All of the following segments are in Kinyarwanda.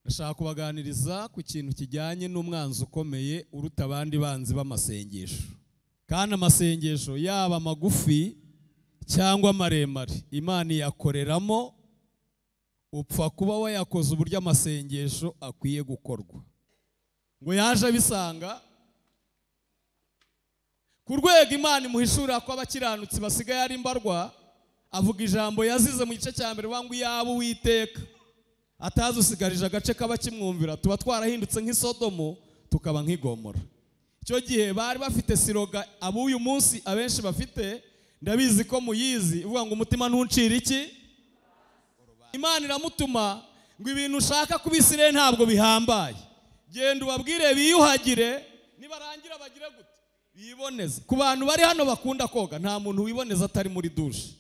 Ndashaka kubaganiriza ku kintu kijyanye n'umwanzi ukomeye uruta abandi banzi b'amasengesho. Kandi amasengesho yaba magufi cyangwa maremare, Imana iyakoreramo, upfa kuba wayakoze uburyo amasengesho akwiye gukorwa. Ngo yaje abisanga ku rwego Imana imuhishura ko abakiranutsi basigaye ari mbarwa, avuga ijambo yazize mu gice cya mbere ngo yaba Uwiteka atazusigarije agace k'abakimwumvira, tuba twarahindutse nk'isodomo tukaba nk'igomora. Icyo gihe bari bafite siroga abuyu munsi abenshi bafite, ndabizi ko muyizi, ivuga ngo umutima ntuncira iki. Imana iramutuma ngo ibintu ushaka kubisire ntabwo bihambaye, genda ubabwire biyuhagire, nibarangira bagire gute biboneze. Ku bantu bari hano bakunda koga, nta muntu wiboneza atari muri dushe.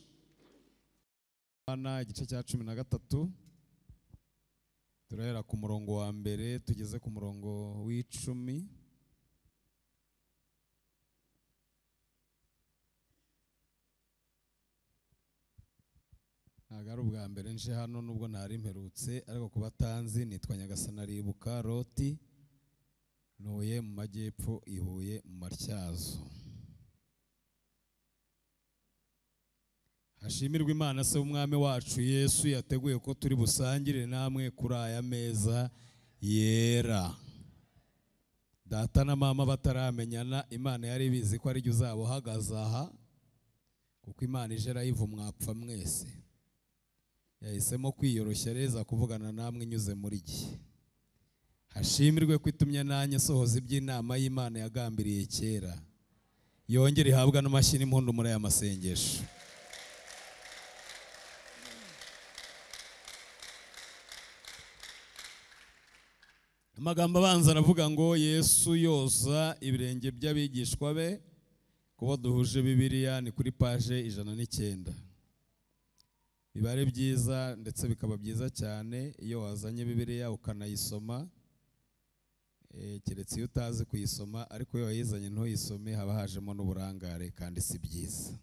Bana igice cya 13 turahera ku murongo wa mbere tugeze ku murongo w'icumi. Ntabwo ari ubwa mbere nje hano nubwo ntari mperutse, ariko kuba tanzi nitwa Nyagasana Loti, ntuye mu majyepfo i Huye mu Matyazo. Hashimirwe Imana se w'umwami wacu Yesu yateguye ko turi busangire namwe kuri aya meza yera. Data na mama bataramenyana, Imana yari ibizi ko ari jye uzaba uhagaze aha, kuko Imana ije arayiva mwapfa mwese. Yahisemo kwiyoroshya reza kuvugana namwe inyuze muri gihe. Hashimirwe ko itumye nanjye sohoza iby'inama y'Imana yagambiriye kera. Yongere ihabwa n'amashyi n'impundu muri aya masengesho. Amagambo abanza aravuga ngo Yesu yoza ibirenge by'abigishwa be. Kuba duhuje Bibiliya ni kuri page 109. Biba ari byiza ndetse bikaba byiza cyane iyo wazanye Bibiliya ukanayisoma, keretse iyo utazi kuyisoma, ariko iyo wayizanye ntuyisome haba hajemo n'uburangare kandi si byiza.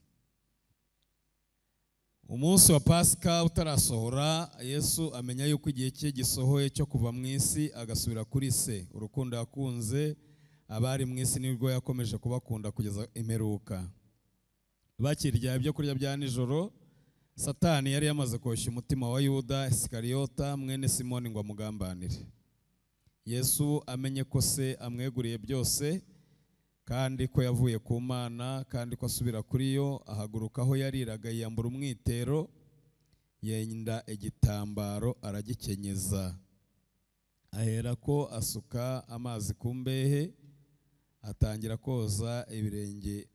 Umunsi wa Pasika utarasohora, Yesu amenya yuko igihe cye gisohoye cyo kuva mu isi agasubira kuri se. Urukundo yakunze abari mu isi nibwo yakomeje kubakunda kugeza imperuka. Bakirya ibyo kurya bya nijoro, Satani yari yamaze koshya umutima wa Yuda Isikariyota mwene Simoni ngo amugambanire. Yesu amenye ko se amweguriye byose, kandi ko yavuye ku Mana, kandi ko asubira kuri yo, ahaguruka aho yariraga yiyambura umwitero, yenda igitambaro aragikenyeza. Ahera ko asuka amazi ku mbehe, atangira koza ibirenge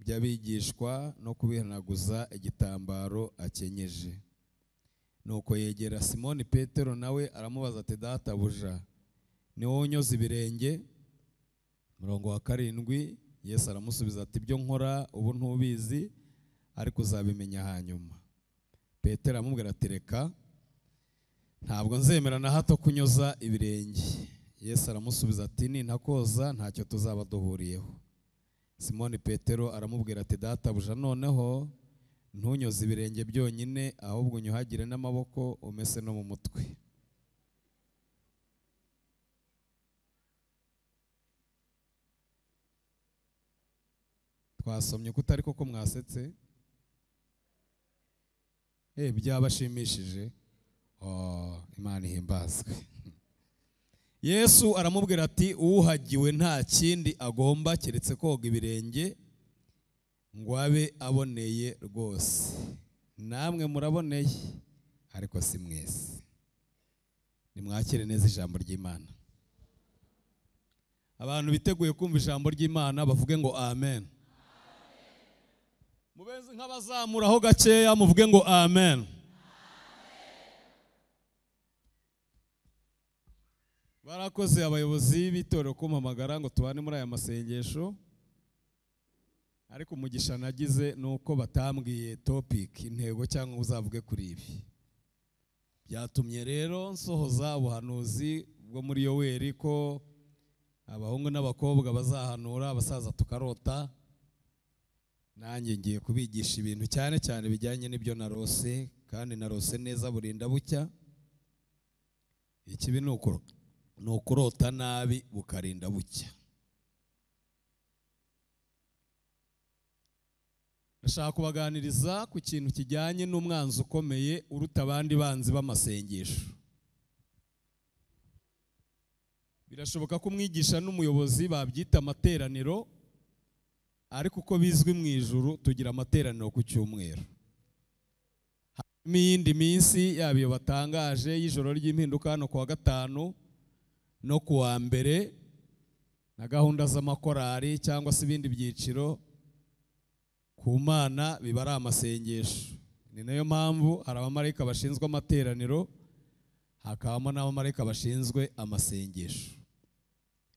by'abigishwa no kubihanaguza igitambaro akenyeje. Nuko yegera Simoni Petero, nawe aramubaza ati databuja, ni wowe unyoza ibirenge? Murongo wa 7, Yesu aramusubiza ati ibyo nkora ubu ntubizi, ariko uzabimenya hanyuma. Petero aramubwira ati reka, ntabwo nzemera na hato kunyoza ibirenge. Yesu aramusubiza ati nintakoza ntacyo tuzaba duhuriyeho. Simoni Petero aramubwira ati databuja, noneho ntunyoze ibirenge byonyine, ahubwo unyuhagire n'amaboko umese no mu mutwe. Twasomye kutari koko mwasetse? Byabashimishije. Imana ihimbazwe. Yesu aramubwira ati uhagiwe nta kindi agomba keretse koga ibirenge ngo abe aboneye rwose. Namwe muraboneye, ariko si mwese. Nimwakire neza ijambo ry'Imana. Abantu biteguye kumva ijambo ry'Imana bavuge ngo amen. Mubeze nk'abazamuraho gakeya muvuge ngo amen. Barakoze abayobozi b'itorero kumpamagara ngo tubane muri aya masengesho, ariko umugisha nagize nuko batambwiye topic, intego cyangwa uzavuge kuri ibi. Byatumye rero nsohoza ubuhanuzi bwo muri Yoweri ko abahungu n'abakobwa bazahanura, abasaza tukarota. Nanjye ngiye kubigisha ibintu cyane cyane bijyanye n'ibyo narose, kandi narose neza burinda bucya. Ikibi ni ukurota nabi bukarinda bucya. Ndashaka kubaganiriza ku kintu kijyanye n'umwanzi ukomeye uruta abandi banzi b'amasengesho. Birashoboka ko umwigisha n'umuyobozi babyita amateraniro, ariko uko bizwi mu ijuru tugira amateraniro ku cyumweru. Harimo iyindi minsi yaba iyo batangaje y'ijoro ry'impinduka hano kuwa gatanu no kuwa mbere, na gahunda z'amakorari cyangwa se ibindi byiciro, ku Mana biba ari amasengesho. Ni nayo mpamvu hari abamarayika bashinzwe amateraniro, hakabamo n'abamarayika bashinzwe amasengesho.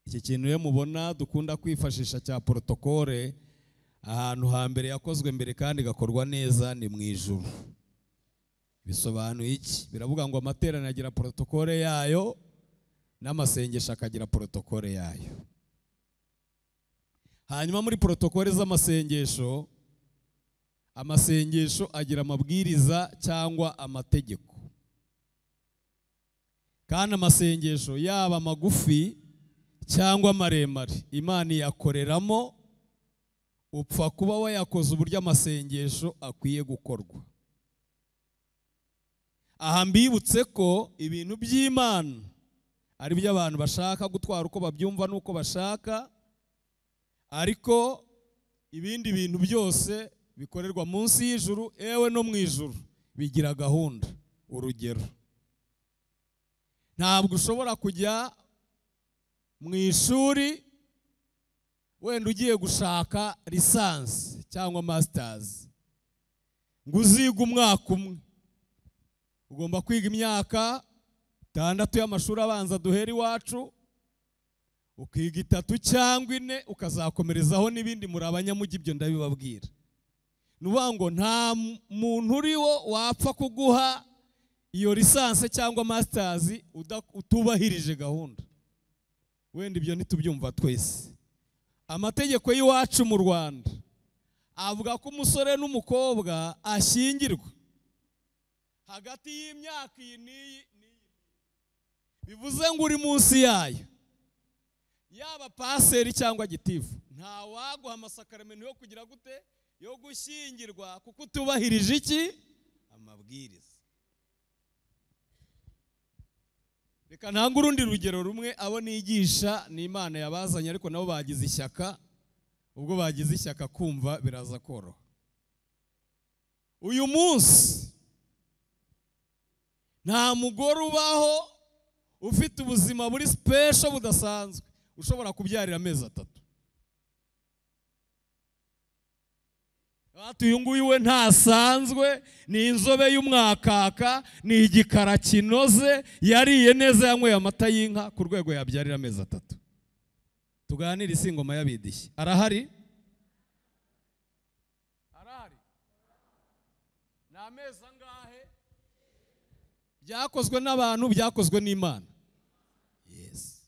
Iki kintu iyo mubona dukunda kwifashisha cya protokole, ahantu hambere yakozwe mbere kandi igakorwa neza ni mu ijuru. Bisobanuye iki? Biravuga ngo amateraniro agira protokole yayo n'amasengesho akagira protokole yayo. Hanyuma muri protokole z'amasengesho, amasengesho agira amabwiriza cyangwa amategeko. Kandi amasengesho yaba magufi cyangwa maremare, Imana iyakoreramo, upfa kuba wayakoze uburyo amasengesho akwiye gukorwa. Aha mbibutse ko ibintu by'Imana ari byo abantu bashaka gutwara uko babyumva n'uko bashaka, ariko ibindi bintu byose bikorerwa munsi y'ijuru ewe no mu ijuru bigira gahunda. Urugero, ntabwo ushobora kujya mu ishuri wenda ugiye gushaka lisansi cyangwa masters ngo uzige umwaka umwe. Ugomba kwiga imyaka 6 y'amashuri abanza duhera iwacu, ukiga 3 cyangwa 4, ukazakomerezaho n'ibindi. Muri abanyamujyi ibyo ndabibabwira. Nuvuga ngo nta muntu uriwo wapfa kuguha iyo lisansi cyangwa masters utubahirije gahunda. Wenda ibyo ntitubyumva twese. Amategeko y'iwacu mu Rwanda avuga ko umusore n'umukobwa ashyingirwa hagati y'imyaka iyi n'iyi, bivuze ngo uri munsi yayo, yaba paseri cyangwa gitifu, nta waguha amasakaramentu yo kugira gute, yo gushyingirwa, kuko utubahirije iki? Amabwiriza. Reka ntange urundi rugero rumwe. Abo nigisha ni Imana yabazanye, ariko nabo bagize ishyaka. Ubwo bagize ishyaka kumva biraza koroha. Uyu munsi nta mugore ubaho ufite ubuzima buri special budasanzwe ushobora kubyarira amezi 3. Ati uyu nguyu we ntasanzwe, ni inzobe y'umwakaka, ni igikara kinoze, yariye neza, yanyweye amata y'inka ku rwego yabyarira amezi 3. Tuganire isi ingoma y'abidishyi. Arahari? Arahari? Ni amezi angahe? Byakozwe n'abantu, byakozwe n'Imana. Yes.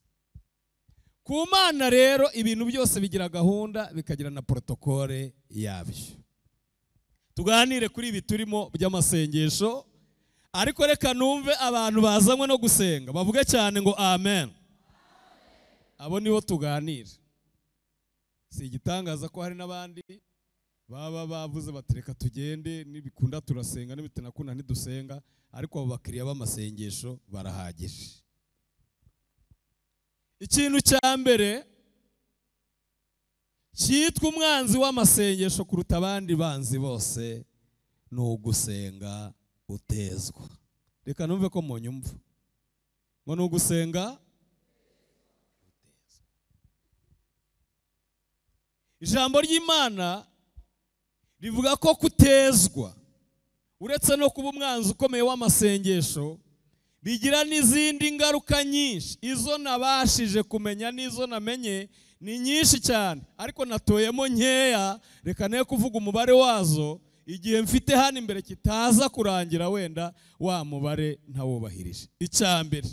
Ku Mana rero ibintu byose bigira gahunda, bikagira na protokole yabyo. Tuganire kuri ibi turimo by'amasengesho, ariko reka numve abantu bazanywe no gusenga bavuge cyane ngo amen. Abo nibo tuganira. Si igitangaza ko hari n'abandi baba bavuze bati reka tugende, nibikunda turasenga, nibitanakunda ntidusenga, ariko abo bakiriya b'amasengesho barahagije. Ikintu cya mbere cyitwa umwanzi w'amasengesho kuruta abandi banzi bose ni ugusenga utezwa. Reka numve ko munyumva ngo ni ugusenga utezwa. Ijambo ry'Imana rivuga ko kutezwa, uretse no kuba umwanzi ukomeye w'amasengesho, bigira n'izindi ngaruka nyinshi. Izo nabashije kumenya n'izo namenye ni nyinshi cyane, ariko natoyemo nkeya, reka ne kuvuga umubare wazo, igihe mfite hano imbere kitaza kurangira wenda wa mubare ntawubahirije. Icya mbere,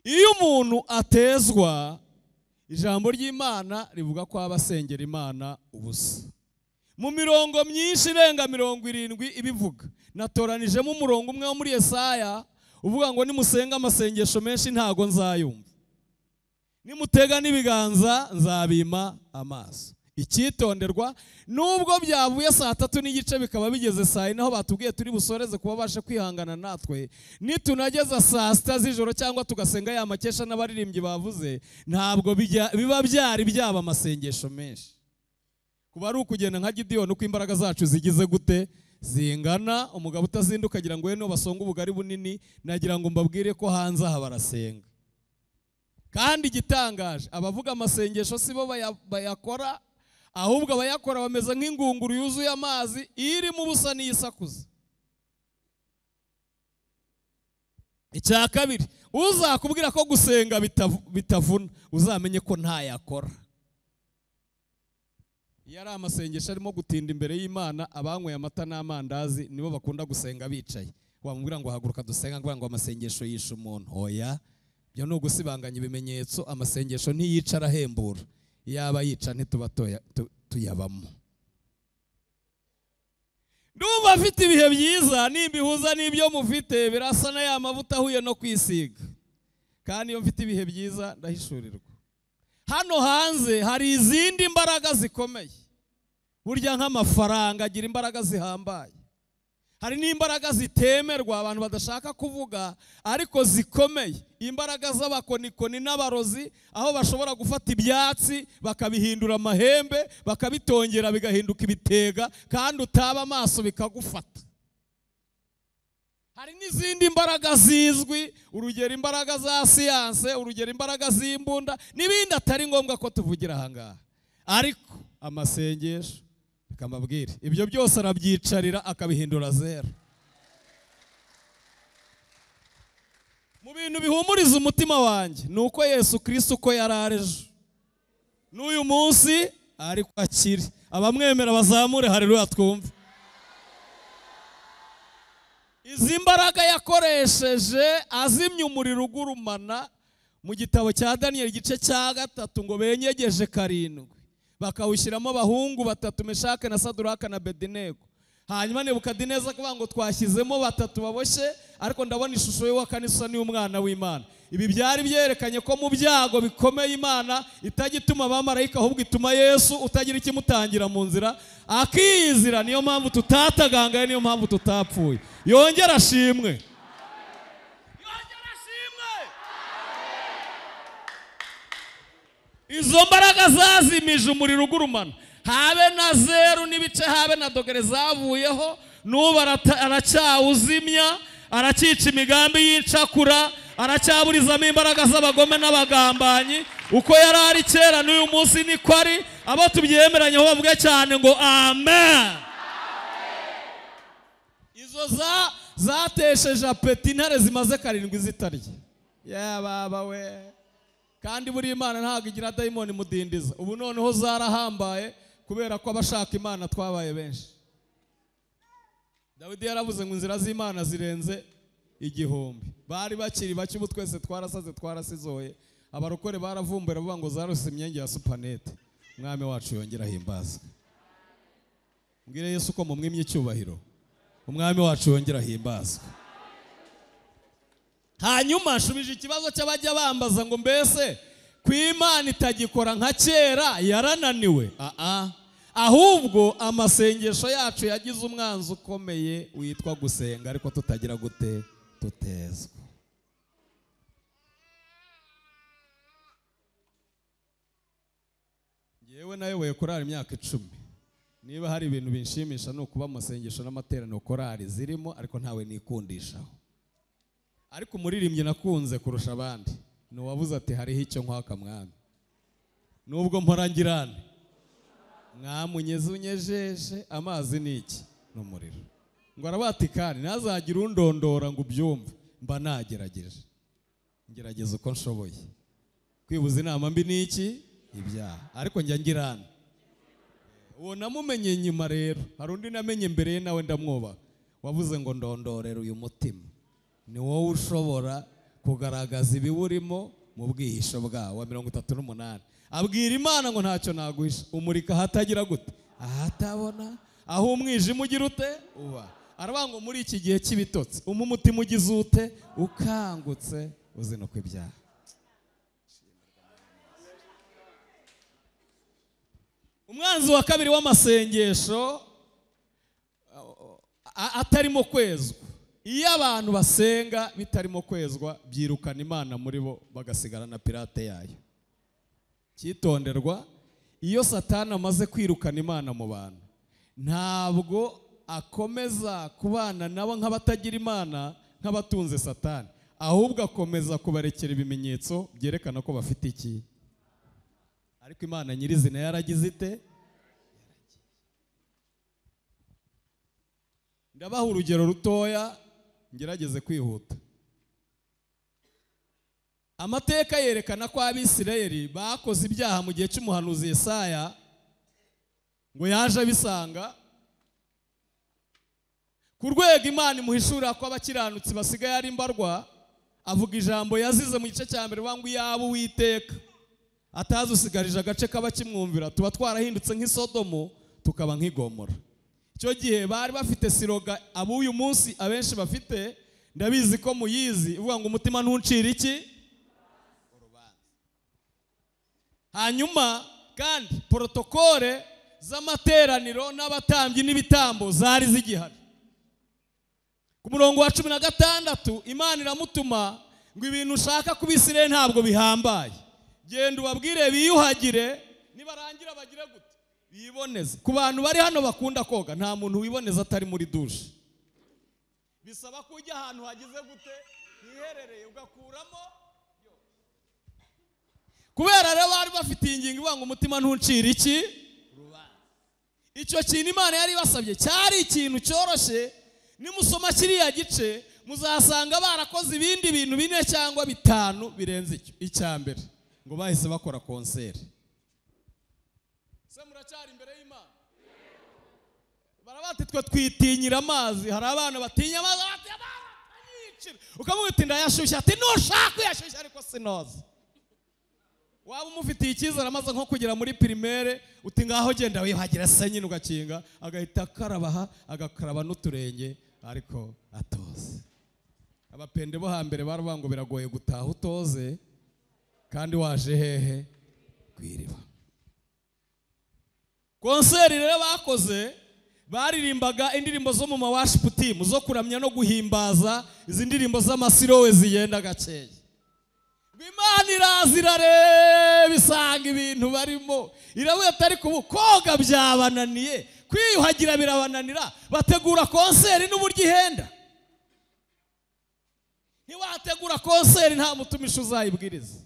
iyo umuntu atezwa, ijambo ry'Imana rivuga ko aba asengera Imana ubusa. Mu mirongo myinshi irenga 70 ibivuga, natoranijemo umurongo umwe wo muri Yesaya uvuga ngo nimusenga amasengesho menshi ntago nzayumva, nimutega n'ibiganza nzabima amaso. Icyitonderwa, nubwo byavuye 3:30 bikaba bigeze 4:00 aho batubwiye turi busoreze kuba bashe kwihangana natwe, nitunageza 6:00 z'ijoro cyangwa tugasenga ya makesha n'abaririmbyi bavuze, ntabwo biba byari byaba amasengesho menshi. Kuba ari ukugenda nka Gidiyoni uko imbaraga zacu zigize gute zingana. Umugabo utazinduka agira ngo no basonga ubugari bunini, nagira ngo mbabwire ko hanze aha barasenga. Kandi igitangaje, abavuga amasengesho sibo bayakora, ahubwo abayakora bameze nk'ingunguru yuzuye amazi irimo ubusa n'iyisakuza. Icya kabiri, uzakubwira ko gusenga bitavuna, uzamenye ko ntayakora. Iyo ari amasengesho arimo gutinda imbere y'Imana, abanyweye amata n'amandazi nibo bakunda gusenga bicaye. Wamubwira ngo haguruka dusenga, ngo amasengesho yishe umuntu. Oya, byo ni ugusibanganya ibimenyetso. Amasengesho ntiyica, arahembura. Yaba yica ntituba tuyabamo. Ndumva afite ibihe byiza, nimbihuza n'ibyo mufite birasa na ya mavuta ahuye no kwisiga. Kandi iyo mfite ibihe byiza ndahishurirwa. Hano hanze hari izindi mbaraga zikomeye. Burya nk'amafaranga agira imbaraga zihambaye. Hari n'imbaraga zitemerwa abantu badashaka kuvuga ariko zikomeye. Imbaraga z'abakonikoni n'abarozi, aho bashobora gufata ibyatsi bakabihindura amahembe, bakabitongera bigahinduka ibitega, kandi utaba amaso bikagufata. Hari n'izindi mbaraga zizwi, urugero imbaraga za siyanse, urugero imbaraga z'imbunda n'ibindi atari ngombwa ko tuvugira aha ngaha. Ariko amasengesho, akamabwire, ibyo byose arabyicarira akabihindura zero. Mu bintu bihumuriza umutima wanjye ni uko Yesu Kristo uko yari ejo n'uyu munsi ariko akiri. Abamwemera bazamure haleluya twumve. Izi mbaraga yakoresheje azimya umuriro ugurumana mu gitabo cya Daniel igice cya 3 ngo benyegeje 7 bakawushyiramo abahungu 3, Meshake na Saduraka na Abedinego. Hanyuma Nebukadineza kuvuga ngo twashyizemo 3 baboshye, ariko ndabona ishusho y'uwa kane isa n'umwana w'Imana. Ibi byari byerekanye ko mu byago bikomeye Imana itajya ituma abamarayika, ahubwo ituma Yesu utagira ikimutangira mu nzira akiyizira. Niyo mpamvu tutatagangaye, niyo mpamvu tutapfuye. Yongera ashimwe, yongera ashimwe. Izo mbaraga zazimije umuriro ugurumana, habe na 0 n'ibice, habe na dogere zavuyeho. N'ubu aracyawuzimya, aracyica imigambi y'incakura, aracyaburizamo imbaraga z'abagome n'abagambanyi. Uko yari ari kera n'uyu munsi niko ari. Abo tubyemeranyeho bavuge cyane ngo amen. Izo zatesheje apeti intare zimaze 7 zitarya. Yababa we. Kandi buri Imana ntabwo igira dayimoni mudindiza. Ubu noneho zarahambaye kubera ko abashaka Imana twabaye benshi. Dawidi yaravuze ngo inzira z'Imana zirenze 1000. Bari bakiri bake, ubu twese twarasaze twarasizoye. Abarokore baravumbura bavuga ngo zaruse imyenge ya supanete. Umwami wacu yongera ahimbaza. Mbwire Yesu ko mumwimye icyubahiro. Umwami wacu yongera ahimbaza. Hanyuma nshubije ikibazo cy'abajya bambaza ngo mbese ku Imana itagikora nka kera yarananiwe? Ahubwo amasengesho yacu yagize umwanzi ukomeye witwa gusenga, ariko tutagira gute tutezwa. Yewe nayoboye korali imyaka 10. Niba hari ibintu binshimisha ni ukuba amasengesho n'amateraniro korali zirimo, ariko ntawe nikundishaho. Ariko umuririmbyi nakunze kurusha abandi ni uwavuze ati hariho icyo nkwaka mwami, nubwo mporangirane mwamunyeze unyejeje amazi ni iki n'umuriro. Ngo arabatikani ntazagira undondora ngo ubyumve, mba nagerageje, ngerageza uko nshoboye. Kwibuza inama mbi ni iki? Ibyaha. Ariko njya ngirane. Uwo namumenye nyuma rero, hari undi namenye mbere ye nawe ndamwubaha, wavuze ngo ndondorera uyu mutima, ni wowe ushobora kugaragaza ibiwurimo mu bwihisho bwawo. 38 abwira Imana ngo ntacyo naguhisha, umurika ahatagira gute, ahatabona, aho umwijima ugira ute uba. Aravuga ngo muri iki gihe cy'ibitotsi umutima ugize ute? Ukangutse uzinukwa ibyaha. Umwanzi wa kabiri w'amasengesho atarimo kwezwa. Iyo abantu basenga bitarimo kwezwa byirukana Imana muri bo bagasigara na pirate yayo. Cyitonderwa, iyo Satani amaze kwirukana Imana mu bantu ntabwo akomeza kubana nabo nk'abatagira Imana, nk'abatunze Satani, ahubwo akomeza kubarekera ibimenyetso byerekana ko bafite iki. Ariko Imana nyirizina yaragize ite? Ndabaha urugero rutoya ngerageze kwihuta. Amateka yerekana ko Abisirayeli bakoze ibyaha mu gihe cy'umuhanuzi Yesaya, ngo yaje abisanga ku rwego Imana imuhishura ko abakiranutsi basigaye ari mbarwa. Avuga ijambo yazize mu gice cya mbere ngo yaba Uwiteka atazi usigarije agace k'abakimwumvira tuba twarahindutse nk'isodomo tukaba nk'igomora. Icyo gihe bari bafite siroga ab'uyu munsi abenshi bafite, ndabizi ko muyizi, ivuga ngo umutima ntuncira iki? Urubanza. Hanyuma kandi protokole z'amateraniro n'abatambyi n'ibitambo zari zigihari. Ku murongo wa 16 Imana iramutuma ngo ibintu ushaka kubisire ntabwo bihambaye, genda ubabwire biyuhagire, nibarangira bagire gute? Biboneze. Ku bantu bari hano bakunda koga, nta muntu wiboneza atari muri dushe. Bisaba ko ujya ahantu hagize gute? Hiherereye, ugakuramo. Kubera rero bari bafite ingingo ivuga ngo umutima ntuncira iki? Urubanza. Icyo kintu Imana yari basabye cyari ikintu cyoroshye. Nimusoma kiriya gice muzasanga barakoze ibindi bintu 4 cyangwa 5 birenze icyo. Icya mbere ngo bahise bakora konseri. Se muracyari imbere y'Imana? Barabati twe twitinyira amazi. Hari abana batinya amazi, anyicira. Ukamubwira uti ndayashyushya, ati nushaka uyashyushya ariko sinoza. Waba umufitiye icyizere amaze nko kugera muri primaire, uti ngaho genda wiyuhagira se nyine, ugakinga, agahita akarabaha, agakaraba n'uturenge ariko atoze. Abapende bo hambere baravuga ngo biragoye gutaha utoze kandi waje hehe? Kwiriba. Konseri rero bakoze, baririmbaga indirimbo zo mu worship team zo kuramya no guhimbaza, izi ndirimbo z'amasirowe zigenda gakeya. Imana iraza irareba isanga ibintu barimo, iravuga ati ariko ubu koga byabananiye, kwiyuhagira birabananira, bategura konseri n'uburyo ihenda. Ntiwategura konseri nta mutumishi uzayibwiriza.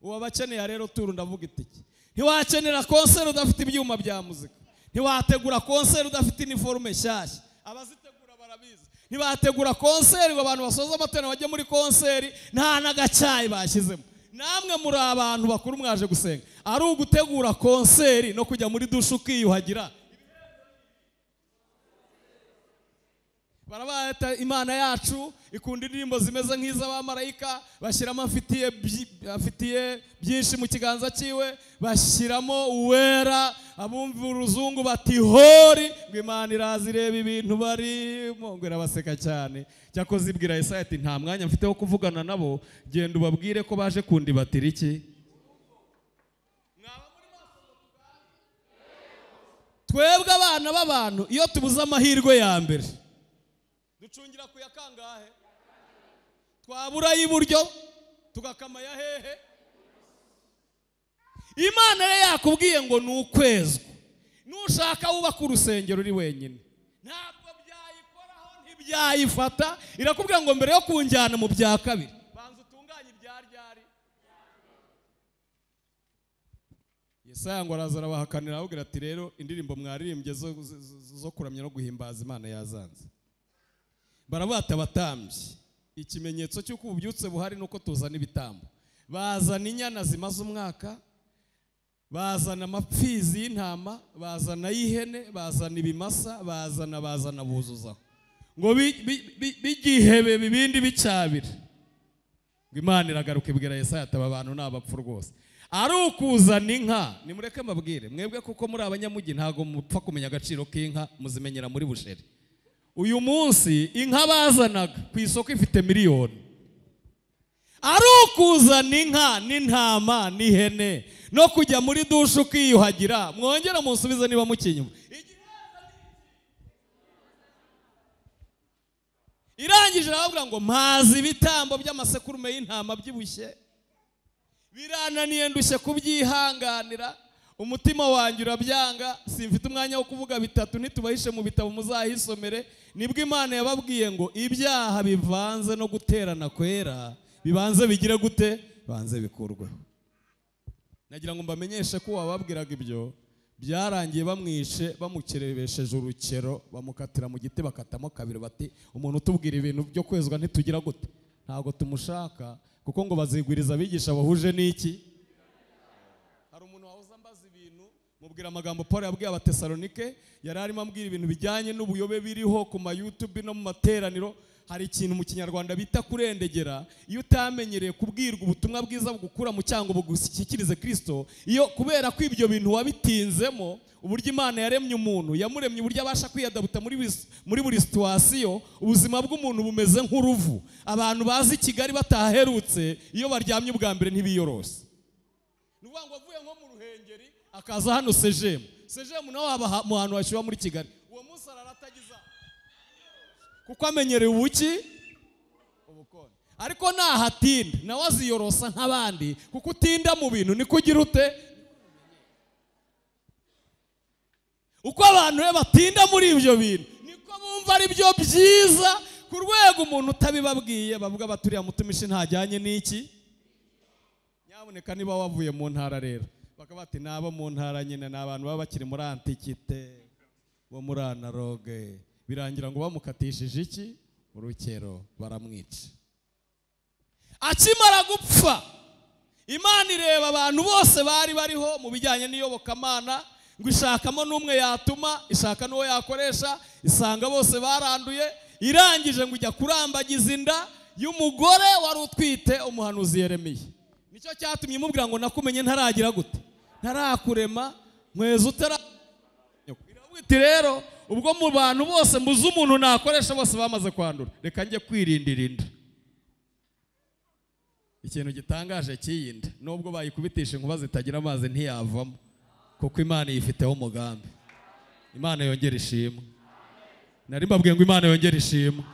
Uwo abakeneye rero turu ndavuga itiki. Ntiwakenera konseri udafite ibyuma bya muzika. Ntiwategura konseri udafite iniforume nshyashya. Abazitegura barabizi. Ntibategura konseri ngo abantu basoza amateraniro bajye muri konseri nta n'agacyayi bashyizemo. Namwe muri abantu bakuru mwaje gusenga, ari ugutegura konseri no kujya muri dushe ukiyuhagira. Barabata Imana yacu ikunda indirimbo zimeze nk'iz'abamarayika, bashyiramo afitiye byinshi mu kiganza cyiwe, bashyiramo uwera, abumva uruzungu bati hori, ngo Imana iraza ireba ibintu barimo, ngo irabaseka cyane. Cyakoze ibwira Yesaya ati nta mwanya mfite wo kuvugana nabo, genda ubabwire ko baje kundibatira iki. Twebwe abana b'abantu iyo tubuze amahirwe ya mbere ducungira ku ya kangahe? Twabura y'iburyo tugakama ya hehe? Imana rero yakubwiye ngo ni ukwezwa. Nushaka wubaka urusengero uri wenyine, ntabwo byayikoraho, ntibyayifata. Irakubwira ngo mbere yo kunjyana mu bya kabiri banza utunganye ibya ryari. Yesaya ngo araza arabahakanira, ababwira ati rero indirimbo mwaririmbye zo kuramya no guhimbaza Imana yazanze. Barabata abatambyi, ikimenyetso cy'uko ububyutse buhari nuko tuzana ibitambo. Bazana inyana zimaze umwaka, bazana amapfizi y'intama, bazana y'ihene, bazana ibimasa, bazana buzuzaho ngo bigihebe bibindi bicyabira. Ngo Imana iragaruka ibwira Yesaya ati aba bantu ni abapfu rwose. Ari ukuzana inka, nimureke mbabwire mwebwe kuko muri abanyamujyi ntago mupfa kumenya agaciro k'inka, muzimenyera muri busheri. Uyu munsi inka bazanaga ku isoko ifite miliyoni. Ari ukuzana inka n'intama n'ihene no kujya muri dushe ukiyuhagira, mwongera munsubize niba mukinyuma. Irangije aravuga ngo mpazi ibitambo by'amasekurume y'intama byibushye, birananiye ndushye kubyihanganira, umutima wanjye urabyanga, simfite umwanya wo kuvuga bitatu, ntitubahishe mu bitabo muzahisomere. Nibwo Imana yababwiye ngo ibyaha bivanze no guterana kwera bibanze bigire gute? Banze bikurweho. Nagira ngo mbamenyeshe ko wababwiraga ibyo byarangiye bamwishe, bamukerebesheje urukero, bamukatira mu giti bakatamo kabiri, bati umuntu utubwira ibintu byo kwezwa ntitugira gute, ntabwo tumushaka, kuko ngo bazigwiriza abigisha bahuje n'iki. Hari umuntu wahoze ambaza ibintu, mubwira amagambo Paul yabwiye Abatesalonike, yari arimo ambwira ibintu bijyanye n'ubuyobe biriho ku ma YouTube no mu materaniro. Hari ikintu mu Kinyarwanda bita kurendegera. Iyo utamenyereye kubwirwa ubutumwa bwiza bugukura mu cyango bugushyikirize Kristo, iyo kubera ko ibyo bintu wabitinzemo, uburyo Imana yaremye umuntu, yamuremye uburyo abasha kwiyadabuta muri buri situation. Ubuzima bw'umuntu bumeze nk'uruvu. Abantu bazi Kigali bataherutse, iyo baryamye ubwa mbere ntibiyorose. Ni ukuvuga ngo avuye nko mu Ruhengeri akaza hano Sejemu, Sejemu nawe aba mu hantu hashyuha muri Kigali, uwo munsi araratagiza kuko amenyereye ubuki ubukonje. Ariko nahatinda nawe aziyorosa nk'abandi, kuko utinda mu bintu niko ugira ute. Uko abantu batinda muri ibyo bintu niko bumva ari byo byiza, ku rwego umuntu utabibabwiye bavuga baturiya mutumishi ntajyanye n'iki. Nyaboneka niba wavuye mu ntara rero bakaba bati nabo mu ntara nyine ni abantu baba bakiri muri antikite bo muri analogue. Birangira ngo bamukatishije iki? Urukero, baramwica. Akimara gupfa, Imana ireba abantu bose bari bariho mu bijyanye n'iyobokamana, ngo ishakamo n'umwe yatuma, ishaka n'uwo yakoresha, isanga bose baranduye. Irangije ngo ijya kurambagiza inda y'umugore wari utwite umuhanuzi Yeremiya. Nicyo cyatumye imubwira ngo nakumenye ntaragira gute, ntarakurema, nkweza utara. Iti rero ubwo mu bantu bose mbuze umuntu nakoresha, bose bamaze kwandura, reka njye kwirindira inda. Ikintu gitangaje cy'iyi nda, nubwo bayikubitisha inkuba zitagira amazi ntiyavamo, kuko Imana yifiteho umugambi. Imana yongera ishimwe. Nari mbabwiye ngo Imana yongera ishimwe.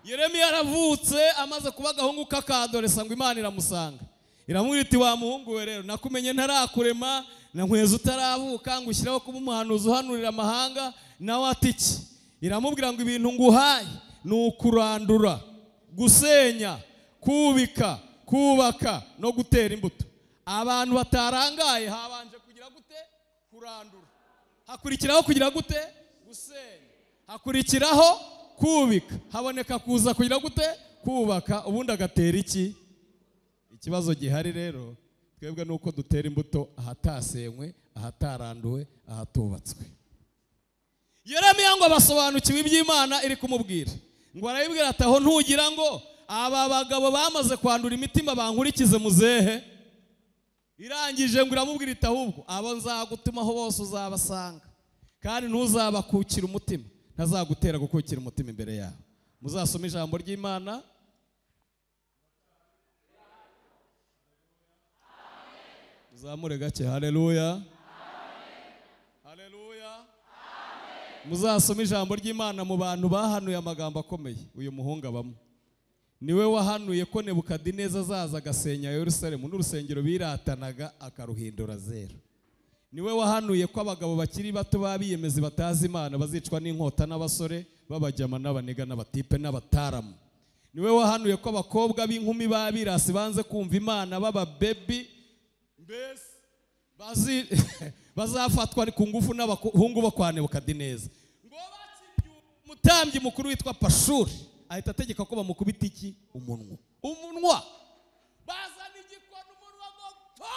Yeremiya yaravutse amaze kuba agahungu k'akadoresa, ngo Imana iramusanga iramubwira iti wa muhungu we rero nakumenye ntarakurema, na nkweza utaravuka, ngo ushyiraho kuba umuhanuzi uhanurira amahanga. Nawe ati iki? Iramubwira ngo ibintu nguhaye ni ukurandura, gusenya, kubika, kubaka no gutera imbuto. Abantu batarangaye habanje kugira gute? Kurandura. Hakurikiraho kugira gute? Gusenya. Hakurikiraho kubika. Haboneka kuza kugira gute? Kubaka. Ubundi agatera iki? Ikibazo gihari rero twebwe nuko dutera imbuto ahatasenywe, ahataranduwe, ahatubatswe. Yeremiya ngo abasobanukiwe iby'Imana iri kumubwira, ngo arayibwira ati aho ntugira ngo aba bagabo bamaze kwandura imitima bankurikize muzehe. Irangije ngo iramubwira iti ahubwo abo nzagutumaho bose uzabasanga, kandi ntuzabakukira umutima, ntazagutera gukukira umutima imbere yawe. Muzasome ijambo ry'Imana. Muzamure gake. Haleluya, haleluya. Muzasome ijambo ry'Imana mu bantu bahanuye amagambo akomeye. Uyu muhungu abamo niwe wahanuye ko Nebukadineza azaza agasenya Yerusalemu n'urusengero biratanaga akaruhindura zero. Niwe wahanuye ko abagabo bakiri bato babiyemezi batazi Imana bazicwa n'inkota n'abasore babajyama n'abaniga n'abatipe n'abataramu. Niwe wahanuye ko abakobwa b'inkumi babirasi banze kumva Imana baba baby mbese bazafatwa ku ngufu n'abahungu bo kwa Nebukadineza. Ngo bakibye umutambyi mukuru witwa Pashuri ahita ategeka ko bamukubita iki? Umunwa. Umunwa bazana igikona, umunwa ngo po,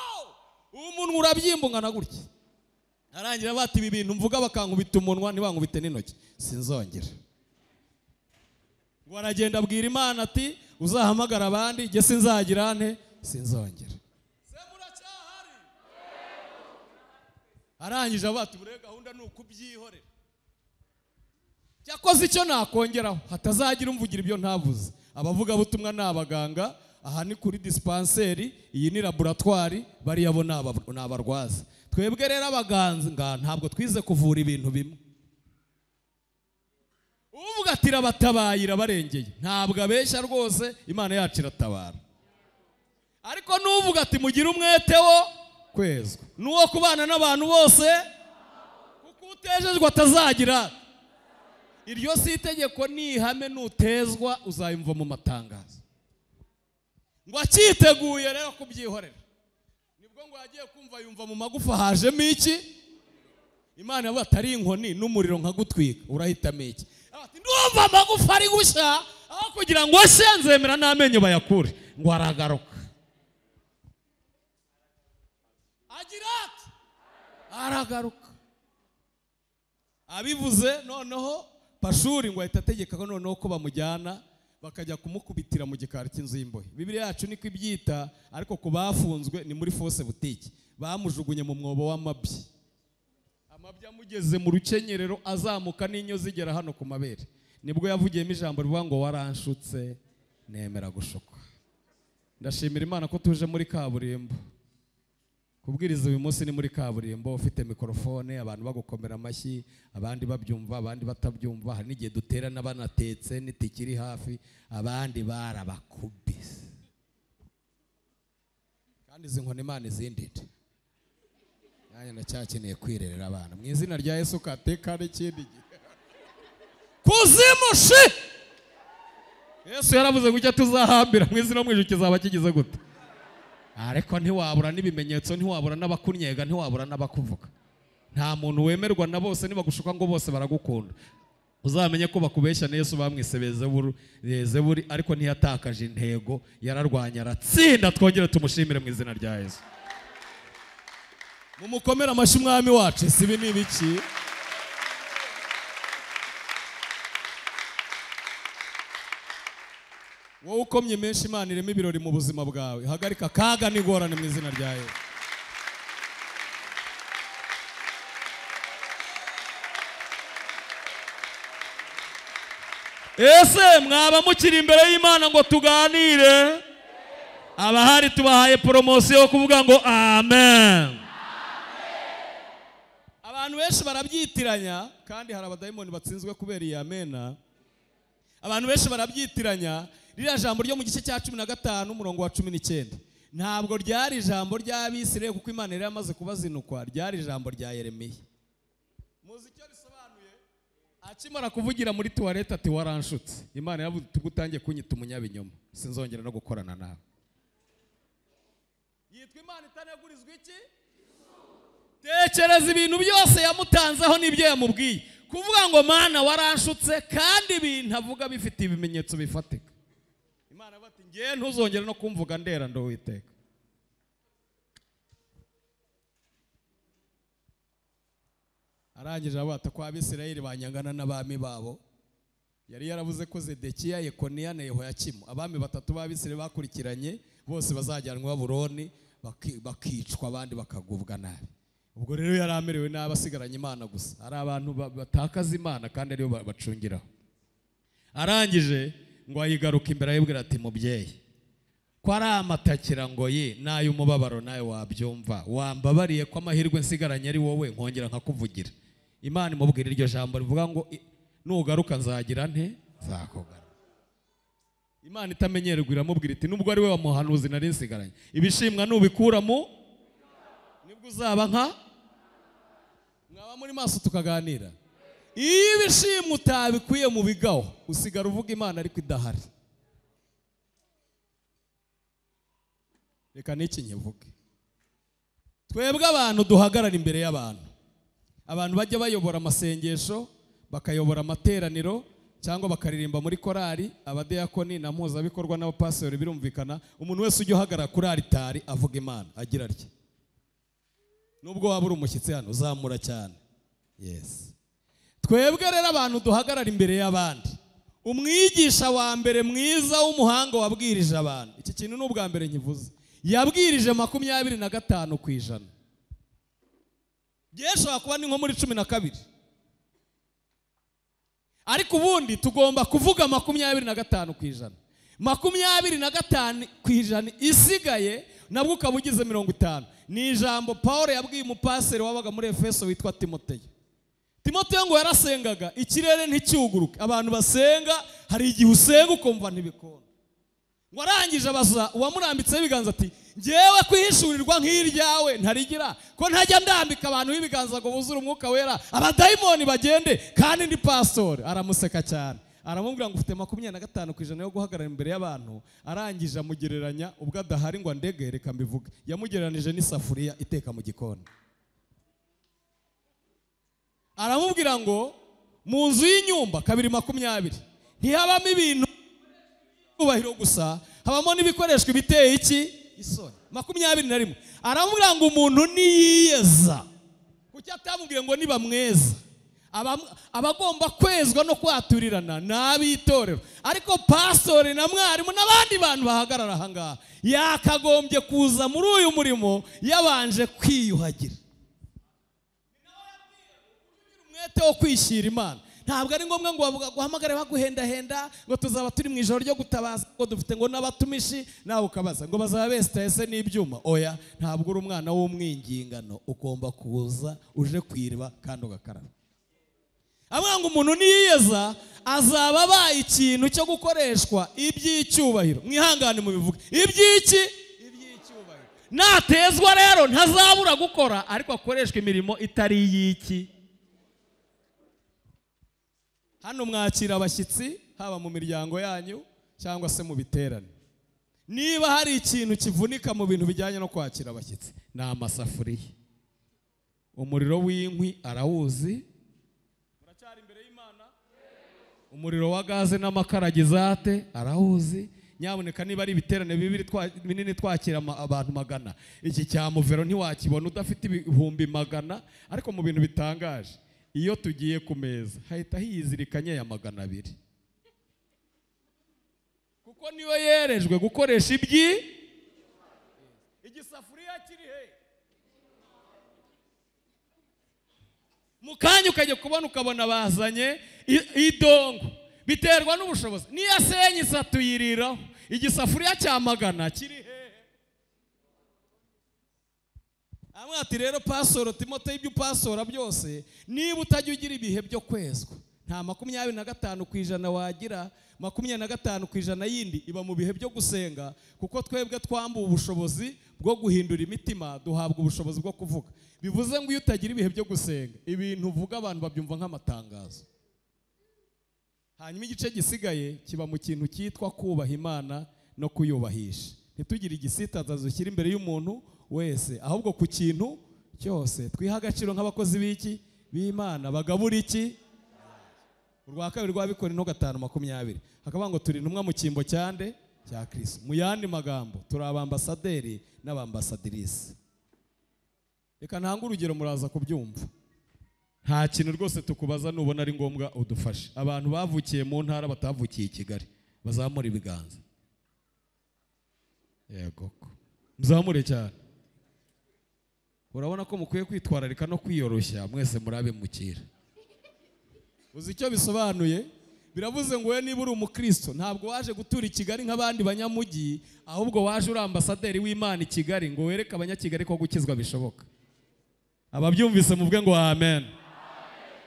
umunwa urabyimbungana gutya. Arangira bati ibi bintu mvuga bakankubita umunwa ntibankubite n'intoki, sinzongera. Ngo aragenda abwira Imana ati uzahamagara abandi, jye sinzagira nte, sinzongera. Se muracyahari? Arangije bati bure gahunda ni ukubyihorera. Cyakoze icyo nakongeraho hatazagira umvugira ibyo ntavuze. Abavugabutumwa ni abaganga, aha ni kuri dispensaire, iyi ni laboratoire, bariya bo ni abarwaza. Twebwe rero abaganga ntabwo twize kuvura ibintu bimwe. Uvuga ati irabatabaye irabarengeye, ntabwo abeshya rwose, Imana yacu iratabara. Ariko n'uvuga ati mugire umwete wo kwezwa n'uwo kubana n'abantu bose, kuko utejejwe atazagira. Iryo si itegeko, ni ihame, nutezwa uzayumva mu matangazo. Ngo akiteguye rero kubyihorera, nibwo ngo yagiye kumva yumva mu magufa hajemo iki. Imana yavuga atari inkoni n'umuriro nkagutwika, urahitamo iki? Ati ndumva amagufa ari gushya, aho kugira ngo ashye nzemera n'amenyo bayakure. Ngo aragaruka agira ati aragaruka. Abivuze noneho Pashuri ngo ahita ategeka ko noneho ko bamujyana bakajya kumukubitira mu gikari cy'inzu y'imbohe. Bibiliya yacu niko ibyita, ariko ku bafunzwe ni muri fose butike. Bamujugunye mu mwobo w'amabyi. Amabyi amugeze mu rukenyerero azamuka n'inyo zigera hano ku mabere. Nibwo yavugiyemo ijambo rivuga ngo waranshutse nemera gushukwa. Ndashimira Imana ko tuje muri kaburimbo. Kubwiriza uyu munsi ni muri kaburimbo, ufite mikrofone, abantu bagukomera amashyi, abandi babyumva, abandi batabyumva. Hari n'igihe duterana banatetse n'itikiri hafi, abandi barabakubise. Kandi izi nkoni Imana izindinde. Nanjye ndacyakeneye kwirerera abana. Mu izina rya Yesu kateka n'ikindi gihe. Kuzimu shi! Yesu yaravuze ngo icyo tuzahambira mu izina mu ijuru kizaba kigize gute? Ariko ntiwabura n'ibimenyetso, ntiwabura n'abakunyega, ntiwabura n'abakuvuga. Nta muntu wemerwa na bose, nibagushuka ngo bose baragukunda. Uzamenye ko bakubeshya na Yesu bamwise Bezebuli, ariko ntiyatakaje intego, yararwanya aratsinda. Twongere tumushimire mu izina rya Yesu. Mumukomere amashyi umwami wacu. Si ibi ni ibiki? Wowe ukomye menshi, Imana irema ibirori mu buzima bwawe. Hagarika akaga n'ingorane mu izina rya Yesu. Ese mwaba mukiri imbere y'Imana ngo tuganire? Abahari tubahaye poromosiyo yo kuvuga ngo amen. Abantu benshi barabyitiranya, kandi hari abadayimoni batsinzwe kubera iyi amena. Abantu benshi barabyitiranya. Ririya jambo ryo mu gice cya 15 umurongo wa 19 ntabwo ryari ijambo ry'Abisirayeli, kuko Imana yari yamaze kubazinukwa. Ryari ijambo rya Yeremiya. Muzi icyo risobanuye? Akimara kuvugira muri tuwarete ati waranshutse, Imana yavuze ati utangiye kunyita umunyabinyoma, sinzongera no gukorana nawe. Yitwa Imana itanegurizwa iki? Tekereza ibintu byose yamutanzeho n'ibyo yamubwiye. Kuvuga ngo Mana waranshutse, kandi ibintu avuga bifite ibimenyetso bifatika. Imana bati ngiye ntuzongera no kumvuga ndera ndo Uwiteka. Arangije abata kwa Abisirayeli banyangana n'abami babo. Yari yaravuze ko Zedekiya, Yekoniya na Yehoyakimu, abami batatu b'Abisirayeli bakurikiranye, bose bazajyanwa Babuloni bakicwa, abandi bakagubwa nabi. Ubwo rero yari amerewe nabi, asigaranye Imana gusa. Ari abantu batakaza Imana kandi ariyo bacungiraho. Arangije ngo ayigaruka imbere ayibwira ati mubyeyi, ko ari amatakira ngo ye n'ay'umubabaro nawe wabyumva, wambabariye ko amahirwe nsigaranye ari wowe, nkongera nkakuvugira. Imana imubwira iryo jambo rivuga ngo nugaruka nzagira nte? Nzakugarura. Imana itamenyerwa iramubwira iti nubwo ari we wamuhanuzi nari nsigaranye, ibishimwa nubikura mu nibwo uzaba nka mwaba muri maso tukaganira. Iyo ibishimwa utabikuye mu bigaho, usigara uvuga Imana ariko idahari. Reka n'iki nkivuge. Twebwe abantu duhagarara imbere y'abantu, abantu bajya bayobora amasengesho, bakayobora amateraniro, cyangwa bakaririmba muri korali, abadiyakoni na mpuzabikorwa n'abapastori, birumvikana. Umuntu wese ujya uhagarara kuri alitari avuga Imana agira atya. Nubwo waba uri umushyitsi hano, uzamura cyane. Yes. Twebwe rero abantu duhagarara imbere y'abandi, umwigisha wa mbere mwiza w'umuhanga wabwirije abantu, iki kintu ni ubwa mbere nkivuze, yabwirije 25%. Byeshobora kuba ni nko muri 12. Ariko ubundi tugomba kuvuga 25%. 25% isigaye nabwo ukaba ugize 50. Ni ijambo Paul yabwiye umupaseri wabaga muri Efeso witwa Timoteyo. Timoteyo ngo yarasengaga ikirere nticyuguruke. Abantu basenga hari igihe usenga ukumva ntibikunda. Ngo arangije abaza uwamurambitseho ibiganza ati ngewe kwihishurirwa nk'iryawe ntarigira, ko ntajya ndambika abantu b'ibiganza ngo buzure umwuka wera abadayimoni bagende kandi ndi pastor. Aramuseka cyane, aramubwira ngo ufite 25% yo guhagarara imbere y'abantu. Arangije amugereranya ubwo adahari ngo andege, reka mbivuge, yamugereranije n'isafuriya iteka mu gikoni. Aramubwira ngo mu nzu y'inyumba 220 ntihabamo ibintu byubahiro gusa, habamo n'ibikoreshwa ibiteye iki isoni. 21 aramubwira ngo umuntu niyiyeza. Kuki atamubwiye ngo nibamweza? Abagomba kwezwa no kwaturirana n'abitorero. Ariko pastori na mwarimu n'abandi bantu bahagarara aha ngaha yakagombye kuza muri uyu murimo yabanje kwiyuhagira. Umwete wo kwishyira Imana. Ntabwo ari ngombwa ngo baguhamagare baguhendahenda ngo tuzaba turi mu ijoro ryo gutabaza ngo dufite ngo n'abatumishi, nawe ukabaza ngo bazaba besitese n'ibyuma. Oya, ntabwo uri umwana w'umwingingano, ugomba kuza uje kwiriba kandi ugakaraba. Avuga ngo umuntu niyeza azaba abaye ikintu cyo gukoreshwa iby'icyubahiro. Mwihangane mubivuge, iby'iki? Iby'icyubahiro. Natezwa rero ntazabura gukora, ariko akoreshwa imirimo itari iy'iki. Hano mwakira abashyitsi haba mu miryango yanyu cyangwa se mu biterane. Niba hari ikintu kivunika mu bintu bijyanye no kwakira abashyitsi ni amasafuriya. Umuriro w'inkwi arawuzi, muracyari imbere y'Imana. Umuriro wa gaze n'amakara gizate arawuzi. Nyaboneka niba ari ibiterane bibiri binini twakira abantu 100, iki cya muvero ntiwakibona udafite 100,000. Ariko mu bintu bitangaje, iyo tugiye ku meza hahita hiyizirikanye ya 200, kuko niyo yerejwe gukoresha ibyi. Igisafuriya kiri he? Mu kanya ukajya kubona ukabona bazanye idongo. Biterwa n'ubushobozi. Niyo asenye isatuyiriraho. Igisafuriya cya 100 kiri he? Amwe ati rero pasoro Timoteyo, ibyo pasora byose niba utajya ugira ibihe byo kwezwa, nta 25% wagira. 25% yindi iba mu bihe byo gusenga, kuko twebwe twambuwe ubushobozi bwo guhindura imitima, duhabwa ubushobozi bwo kuvuga. Bivuze ngo iyo utagira ibihe byo gusenga, ibintu uvuga abantu babyumva nk'amatangazo. Hanyuma igice gisigaye kiba mu kintu cyitwa kubaha Imana no kuyubahisha. Ntitugire igisitaza dushyira imbere y'umuntu wese, ahubwo ku kintu cyose twiha agaciro nk'abakozi b'iki b'Imana bagabura iki. Urwa kabiri rw'Abikorinto 5:20 hakavuga ngo turi intumwa mu cyimbo cyande cya Kristo. Mu yandi magambo turi abambasaderi n'abambasadirisi. Reka ntange urugero muraza kubyumva. Nta kintu rwose tukubaza nubona ari ngombwa udufashe. Abantu bavukiye mu ntara batavukiye i Kigali bazamura ibiganza. Yego, muzamure cyane. Urabona ko mukwiye kwitwararika no kwiyoroshya, mwese murabe mukira. Uzi icyo bisobanuye? Biravuze ngo we niba uri umukristo ntabwo waje gutura i Kigali nk'abandi banyamujyi, ahubwo waje uri ambasaderi w'Imana i Kigali ngo wereke abanyakigali ko gukizwa bishoboka. Ababyumvise muvuge ngo amen.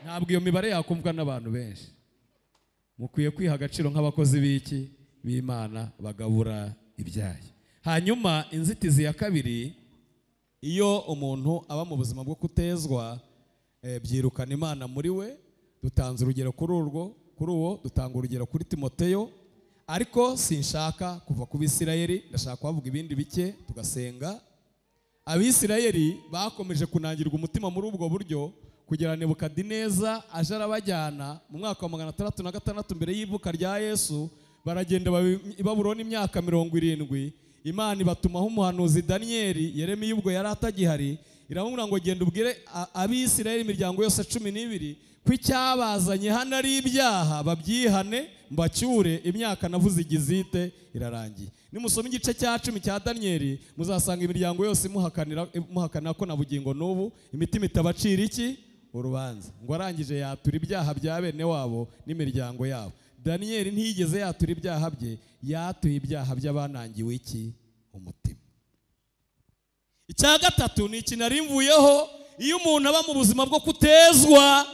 Ntabwo iyo mibare yakumvwa n'abantu benshi. Mukwiye kwiha agaciro nk'abakozi b'iki b'Imana bagabura ibyayo. Hanyuma inzitizi ya kabiri, iyo umuntu aba mu buzima bwo kutezwa, byirukana Imana muri we. Dutanze urugero kuri urwo, kuri uwo dutanga urugero kuri Timoteyo, ariko sinshaka kuva ku Bisirayeli, ndashaka kubavuga ibindi bike tugasenga. Abisirayeli bakomeje kunangirwa umutima muri ubwo buryo kugera Nebukadineza aje arabajyana mu mwaka wa 606 mbere y'ivuka rya Yesu. Baragenda i Babuloni imyaka 70. Imana ibatumaho umuhanuzi Daniyeli. Yeremiya ubwo yari atagihari, iramubwira ngo genda ubwire Abisirayeli imiryango yose 12 ko icyabazanye hano ari ibyaha, babyihane mbacyure, imyaka navuze igizite irarangiye. Nimusoma igice cya 10 cya Daniyeli muzasanga imiryango yose imuhakanira ko na bugingo n'ubu imitima itabacira iki Urubanza. Ngo arangije yatura ibyaha bya bene wabo n'imiryango yabo. Daniyeli ntiyigeze yatura ibyaha bye, yatuye ibyaha by'abanangiwe iki? Umutima. Icya gatatu ni iki nari mvuyeho, iyo umuntu aba mu buzima bwo kutezwa,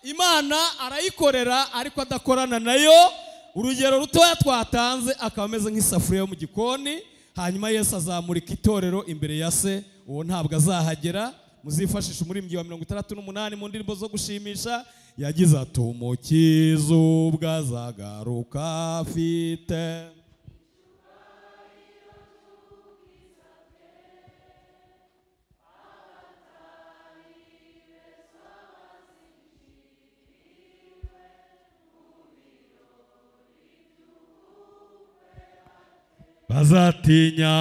Imana arayikorera ariko adakorana nayo. Urugero rutoya twatanze, akaba ameze nk'isafuriya yo mu gikoni, hanyuma Yesu azamurika itorero imbere ya se, uwo ntabwo azahagera. Muzifashisha umuririmbyi wa 68 mu ndirimbo zo gushimisha, yagize ati umukiza ubwo azagaruka afite bazatinya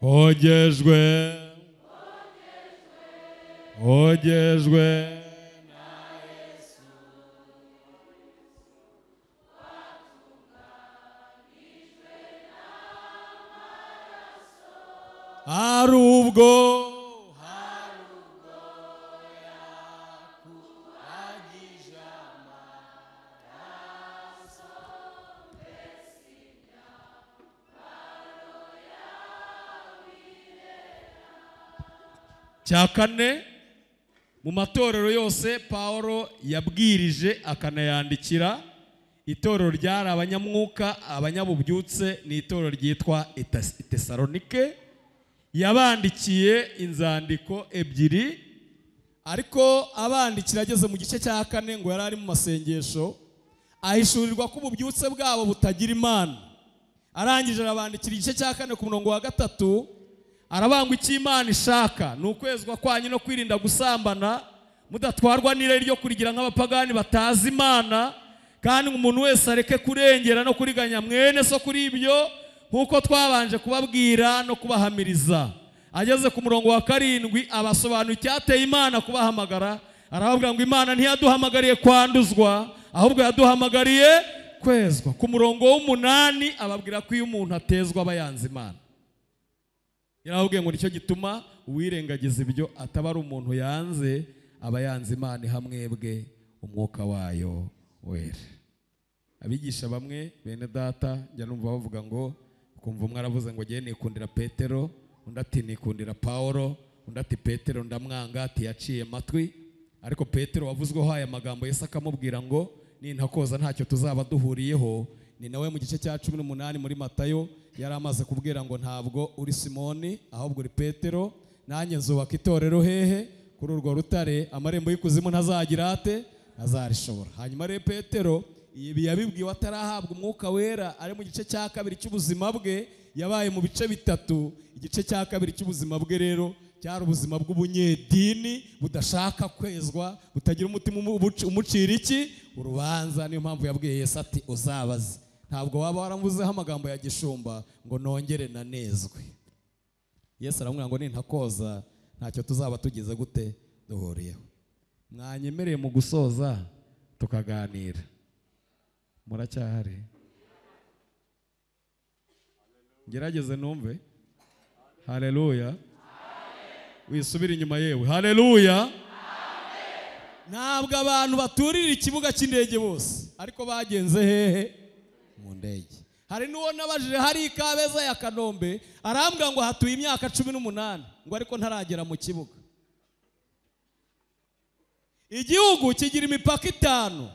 ogejwe ogejwe na Yesu watunganijwe n'amaraso, hari ubwo yakuhagije amaraso, mbese imyambaro yawe irera. Cya kane, mu matorero yose Paulo yabwirije akanayandikira, itorero ryari abanyamwuka abanyabubyutse, ni itorero ryitwa Tesalonike. Yabandikiye inzandiko ebyiri, ariko abandikira ageze mu gice cya kane ngo yari ari mu masengesho, ahishurirwa ko ububyutse bwabo butagira Imana. Arangije arabandikira igice cya kane ku murongo wa 3, arabangwa icyo Imana ishaka ni ukwezwa kwanyu no kwirinda gusambana, mudatwarwa n'irari ryo kurigira nk'abapagani batazi Imana, kandi umuntu wese areke kurengera no kuriganya mwene so kuri ibyo, nk'uko twabanje kubabwira no kubahamiriza. Ageze ku murongo wa 7 abasobanura icyateye Imana kubahamagara, arababwira ngo Imana ntiyaduhamagariye kwanduzwa, ahubwo yaduhamagariye kwezwa. Ku murongo w'8 ababwira ko iyo umuntu atezwa aba yanze Imana. Yarababwiye ngo nicyo gituma uwirengagiza ibyo ataba ari umuntu yanze, aba yanze Imana ihamwebwe umwuka wayo wera. Abigisha bamwe bene data njya numva bavuga ngo, kumva umwe aravuze ngo ngiye nikundira Petero, undi ati nikundira Paulo, undi ati Petero ndamwanga ati yaciye matwi. Ariko Petero wavuzweho aya magambo, Yesu akamubwira ngo nintakoza ntacyo tuzaba duhuriyeho. Ni nawe mu gice cya 18 muri Matayo yari amaze kubwira ngo ntabwo uri Simoni ahubwo uri Petero, nanjye nzubaka itorero hehe? Kuri urwo rutare, amarembo y'ikuzimu ntazagira ate? Azarishobora. Hanyuma rero Petero ibi yabibwiwe atarahabwa umwuka wera, ari mu gice cya kabiri cy'ubuzima bwe, yabaye mu bice bitatu. Igice cya kabiri cy'ubuzima bwe rero cyari ubuzima bw'ubunyedini budashaka kwezwa, butagira umutima umucira iki? Urubanza. Niyo mpamvu yabwiye Yesu ati uzabaze, ntabwo waba waramvuzeho amagambo ya gishumba ngo nongere nanezwe. Yesu aramubwira ngo nintakoza ntacyo tuzaba tugize gute? Duhuriyeho. Mwanyemereye mu gusoza tukaganira. Muracyahari? Ngerageze numve. Haleluya. Wisubira inyuma yewe. Haleluya. Ntabwo abantu baturira ikibuga cy'indege bose, ariko bagenze hehe? Mu ndege. Hari n'uwo nabajije hari Kabeza ya Kanombe, arambwira ngo hatuye imyaka 18 ngo ariko ntaragera mu kibuga. Igihugu kigira imipaka 5,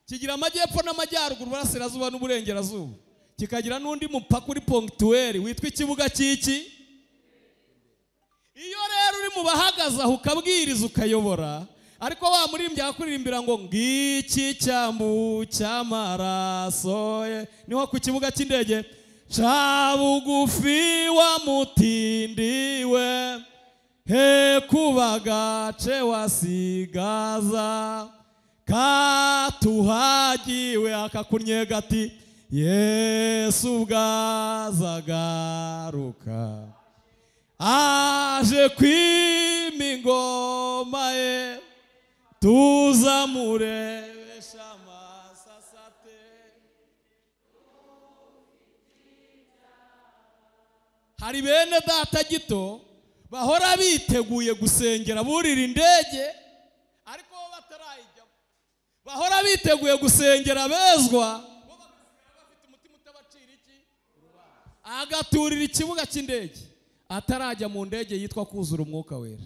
kigira amajyepfo n'amajyaruguru, uburasirazuba n'uburengerazuba, kikagira n'undi mupaka uri ponctuel witwa ikibuga cy'iki. Iyo rero uri mu bahagaze aho ukabwiriza ukayobora, ariko wa muririmbyi akuririmbira ngo ngiki cyambu cy'amaraso ye, niho ku kibuga cy'indege, ca bugufi wa mutindiwe, he kubagace wasigaza, Katuhagiwe akakunyega ati Yesu bwazagaruka aje kwima ingoma ye tuzamurebesha amasasate. Hari bene data gito bahora biteguye gusengera burira indege ariko bo batarayijyamo, bahora biteguye gusengera bezwa bo bagasigara bafite umutima utabacira iki agaturira ikibuga cy'indege atarajya mu ndege yitwa kuzura umwuka wera.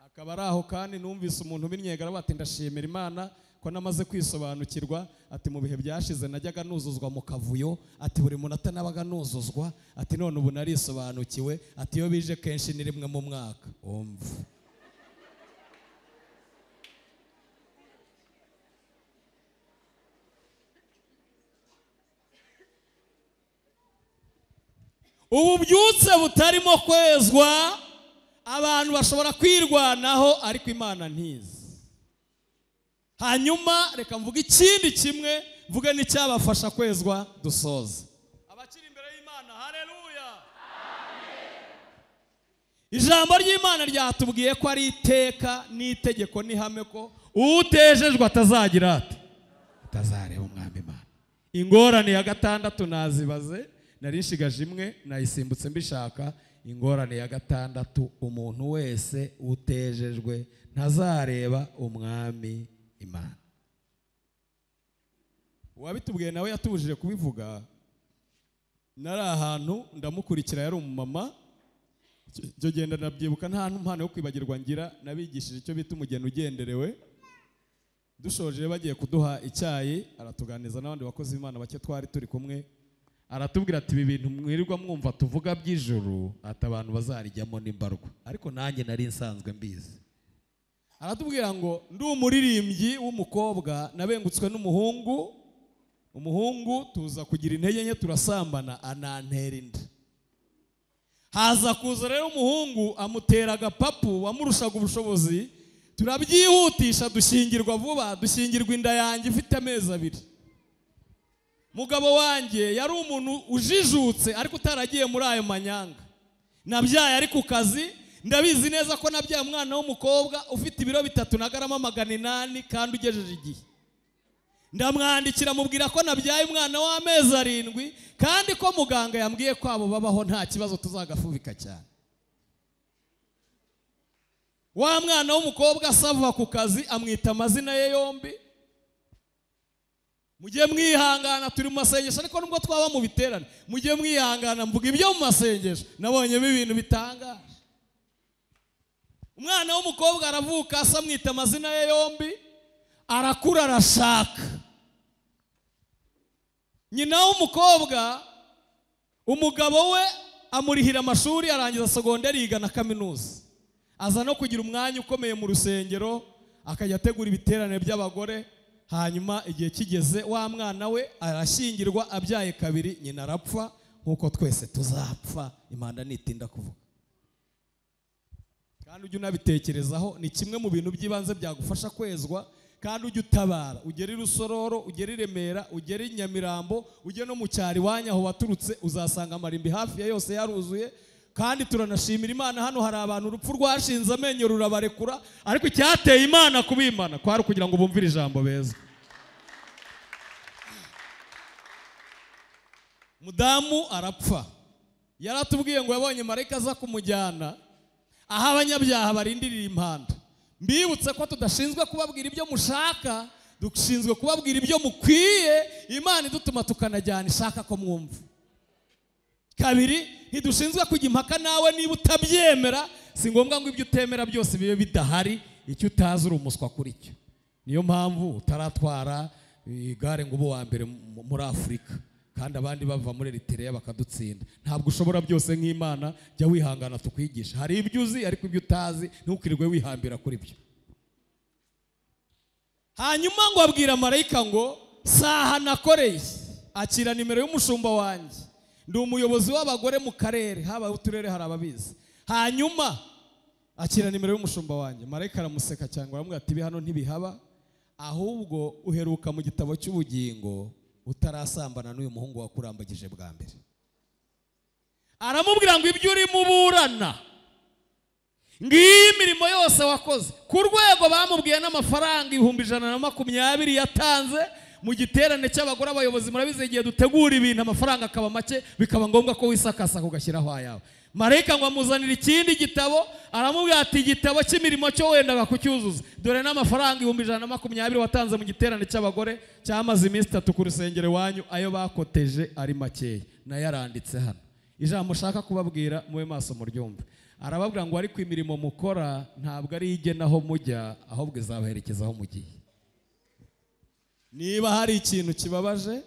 Akaba ari aho kandi numvise umuntu ubinyegara bati ndashimira Imana ko namaze kwisobanukirwa, ati mu bihe byashize najyaga nuzuzwa mu kavuyo, ati buri munota nabaga nuzuzwa, ati none ubu narisobanukiwe, ati iyo bije kenshi ni rimwe mu mwaka. Umva ububyutse butarimo kwezwa, abantu bashobora kwirwanaho ariko Imana ntizi. Hanyuma reka mvuge ikindi kimwe, mvuge n'icyabafasha kwezwa dusoza. Abakiri imbere y'Imana, haleluya. Ijambo ry'Imana ryatubwiye ko ari iteka n'itegeko n'ihame ko utejejwe atazagira ati atazareba umwami Imana. Ingorane ya gatandatu nazibaze, nari nshigaje imwe nayisimbutse mbishaka. Ingorane ya gatandatu, umuntu wese utejejwe ntazareba umwami Imana. Uwabitubwiye nawe yatubujije kubivuga. Nari ahantu ndamukurikira, yari umumama, icyo genda nabyibuka nta mpano yo kwibagirwa ngira, nabigishije icyo bita umugeni ugenderewe. Dushoje bagiye kuduha icyayi, aratuganiza n'abandi bakozi b'Imana bake twari turi kumwe, aratubwira ati ibi bintu mwirirwa mwumva tuvuga by'ijuru ati abantu bazarijyamo n'imbarwa, ariko nanjye nari nsanzwe mbizi. Aratubwira ngo ndi umuririmbyi w'umukobwa nabengutswe n'umuhungu, umuhungu tuza kugira intege nke turasambana anantera inda. Haza kuza rero umuhungu amutera agapapu wamurushaga ubushobozi, turabyihutisha dushyingirwa vuba, dushyingirwa inda yanjye ifite amezi 2. Mugabo wanjye yari umuntu ujijutse ariko utaragiye muri ayo manyanga. Nabyaye ari ku kazi, ndabizi neza ko nabyaye umwana w'umukobwa ufite ibiro 3 na garama 800 kandi ugejeje igihe. Ndamwandikira mubwira ko nabyaye umwana w'amezi 7 kandi ko muganga yambwiye ko abo babaho nta kibazo tuzagafubika cyane. Wa mwana w'umukobwa asava ku kazi amwita amazina ye yombi. Mujye mwihangana turi mu masengesho, ariko nubwo twaba mu biterane mujye mwihangana mvuga ibyo mu masengesho, nabonyemo ibintu bitangaje. Umwana w'umukobwa aravuka asamwita amazina ye yombi, arakura arashaka. Nyina w'umukobwa umugabo we amurihira amashuri arangiza segonderi yiga na kaminuza, aza no kugira umwanya ukomeye mu rusengero, akajya ategura ibiterane by'abagore. Hanyuma igihe kigeze wa mwana we arashyingirwa abyaye 2, nyina arapfa nkuko twese tuzapfa impanda nitinda kuvuga. Kandi ujye unabitekerezaho, ni kimwe mu bintu by'ibanze byagufasha kwezwa. Kandi ujye utabara, ugere i Rusororo, ugere i Remera, ugere i Nyamirambo, ujye no mu cyaro iwanyu aho waturutse, uzasanga amarimbi hafi ya yose yaruzuye. Kandi turanashimira Imana, hano hari abantu urupfu rwashinze amenyo rurabarekura, ariko icyateye Imana kubimana kwari kugira ngo bumvire ijambo beza. Mudamu arapfa, yaratubwiye ngo yabonye marayika aza kumujyana aho abanyabyaha barindirira impanda. Mbibutse ko tudashinzwe kubabwira ibyo mushaka, dushinzwe kubabwira ibyo mukwiye. Imana idutuma tukanajyana ishaka ko mwumva. Kabiri, ntidushinzwe kujya impaka nawe niba utabyemera. Si ngombwa ngo ibyo utemera byose bibe bidahari, icyo utazi uri umuswa kuri cyo. Niyo mpamvu utaratwara igare ngo ube uwa mbere muri Afurika kandi abandi bava muri Eritrea bakadutsinda. Ntabwo ushobora byose nk'Imana, jya wihangana tukwigisha. Hari ibyo uzi ariko ibyo utazi ntukirirwe wihambira kuri byo. Hanyuma ngo abwira marayika ngo saha nakoreye, akira nimero y'umushumba wanjye, ndi umuyobozi w'abagore mu karere, haba uturere hari ababizi. Hanyuma akira nimero y'umushumba wanjye, marayika aramuseka cyangwa aramubwira ati ibi hano ntibihaba, Ahubwo uheruka mu gitabo cy'ubugingo utarasambana n'uyu muhungu wakurambagije bwa mbere. Aramubwira ngo ibyo urimo uburana, ngiyi imirimo yose wakoze, ku rwego bamubwiye n'amafaranga 120,000 yatanze mu giterane cy'abagore. Abayobozi murabizi, igihe dutegura ibintu amafaranga akaba make, bikaba ngombwa ko wisakasa ugashyiraho ayawe. Marayika ngo amuzanire ikindi gitabo, aramubwira ati igitabo cy'imirimo cyo wendaga kucyuzuza, dore n'amafaranga 120,000 watanze mu giterane cy'abagore cyamaze iminsi 3 ku rusengero iwanyu, ayo bakoteje ari makeya, nayo aranditse hano. Ijambo ushaka kubabwira mube maso muryumve. Arababwira ngo ariko imirimo mukora ntabwo ari igena aho mujya, ahubwo izabaherekeza aho mugiye. Niba hari ikintu kibabaje,